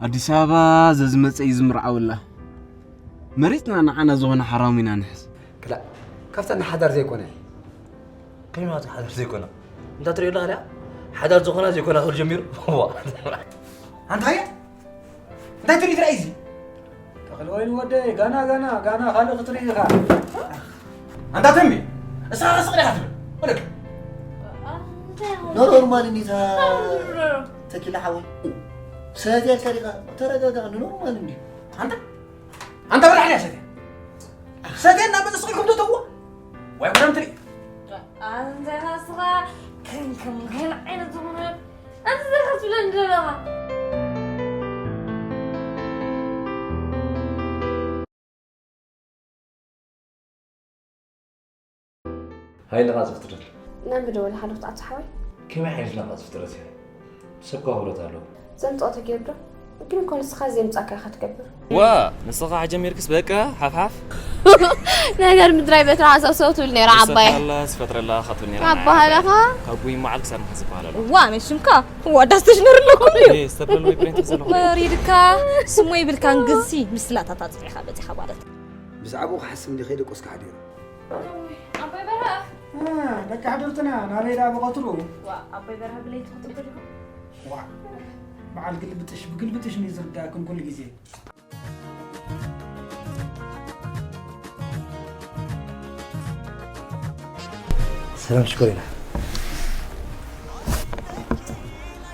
ኣዲስ ኣበባ ዘዝመጸ እዩ ዝምርዓወላ። መሬትና ንዓና ዝኾነ ሓራሙ ኢና ንሕዝ። ክላእ፣ ካብተን ሓዳር ዘይኮነ። ከመይ ማለት ሓዳር ዘይኮነ? እንታ ትሪኦ ኣለኻ ድኣ? ሓዳር ዝኾና ዘይኮና ክብል ጀሚሩ። ዋ። ኣንታ ሃየ? እንታይ ትርኢ ትርኢ እዚ? ተኽለ ወይኒ ወደይ፣ ጋና፣ ጋና፣ ጋና ካልእ ክትርኢ ኢኻ። ኣንታ ተምቤ፣ እስኻ ስቕ ዲኻ ትብል? ወለክ። ኖርማል እንዲታ ተኪላ ሓወይ። ሰትያ ኢልካ ዲኻ? ተረጋጋ፣ ንኖርማል እንዲ። ኣንታ፣ ኣንታ በላሕ ዲያ ሰትያ? ሰትያ እናመጸ ስቕ ኢልኩም ተተውዋ? ወይ ጉዳም ትርኢ? ኣንተ ኻስኻ ክንክም ገለ ዓይነት ዝኾነ ኣንተ ዘኻስ ብለን ዘለኻ። ሃይለ ቃጽ ፍጥረት። ናብ ምድወል ሓለፍት ኣቶ ሓወይ። ከመይ ዓይነት ናቃጽ ፍጥረት እያ? ሰብ እኳ ክብረት ኣለዎ። ዘምጽኦ ተገይሩ ዶ? ግን እኮ ንስኻ ዘምጻካ ኢኻ ትገብር። ዋ፣ ንስኻ ጀሚርክስ በቃ ሓፍሓፍ። ነገር ምድራይ በትሪ ዓሳብ ሰው ትብል ነይራ ዓባይ። ንስኻ ኣላ ዝፈጥረላ ኸትብል ነይራ ኣባህላኻ? ካብ ጉይ መዓል ክሳብ መሓዝ ዝበሃል ኣሎ። ዋ፣ መሽምካ? ዋ፣ ዳስ ተሽነር ኣለኩም እዩ። ኤ፣ ዝተብለሉ ወይ ፕሬንት ዘለኹ። ወሪድካ፣ ስሙ ይብልካን ግሲ ምስላታት ኣጽፊዕካ በጺኻ ማለት። ብዛዕባኡ ክሓስብ እንዲ ከይደ ቆስካ ሓዲሩ። ኣቦይ በርሀ። እ፣ ደቂ ሓደርትና ናበይ ደኣ ብቐትሩ? ዋ፣ ኣቦይ በርሀ ብለይቲ ክትብሉ ዲኹም? ዋ፣ በዓል ግልብጥሽ ብግልብጥሽ ነው ዝርዳእኩም ኩሉ ግዜ። ሰላም ሽኮሪና።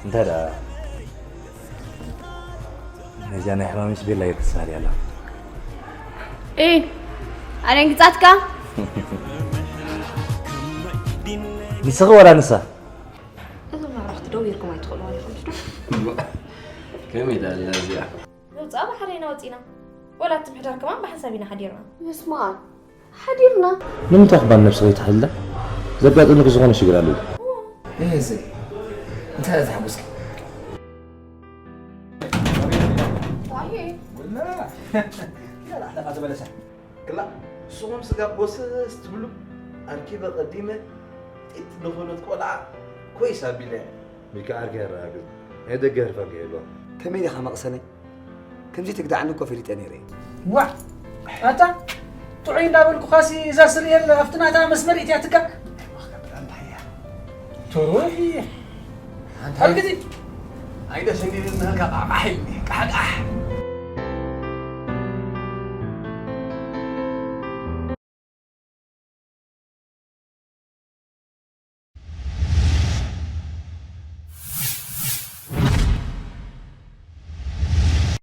እንታይ ደኣ ነዚኣ ናይ ሕማምስ ቤላ እየ ክሳሪ ኣላ። ኤ፣ ኣደንግጻትካ? ንስኺ ወላ ንሳ? እዞም መራሕቲ ደው ኢልኩም ኣይትኽእሉ ማለት እዩ። ከመይ ደኣ ኣላ እዚኣ? ነውጽኣ ብሓደ ኢና ወጺና። ወላ እቲ ምሕዳር ከማን ብሓንሳብ ኢና ሓዲርና። ምስማዕ ሓዲርና። ንምንታይ ክባን ነብሲ ከይትሓልለ? ዘጋጥምኪ ዝኾነ ሽግር ኣሎ ዶ? እህ፣ እዚ እንታይ እዩ ተሓጎስኪ? ዋየ። ወላ። ያላ፣ ለፋ ተበለሰ። ክላ፣ ንስኹም ስጋብ ጎስስ ትብሉ፣ ኣርኪበ ቀዲመ ጢጥ ዝኾነት ቆልዓ ኮይስ ኣቢለ። ሚካ ዓርከይ ኣረጋግጽ። ናይ ደገ ህርፋን ከይህልዋ። ከመይ ዲኻ መቕሰነይ? ከምዚ ትግዳዕኒ እኮ ፈሊጠ ነይረ እየ። ዋዕ! ኣታ ጥዑይ እንዳበልኩኻሲ እዛ ስርየል ኣብቲ ናታ መስመር እትያ ትካ። ቶይ! ኣንታ ኣርግዚ! ኣይደ ሰንዲድና ቃሕቃሕ ኢልኒ፣ ቃሕቃሕ።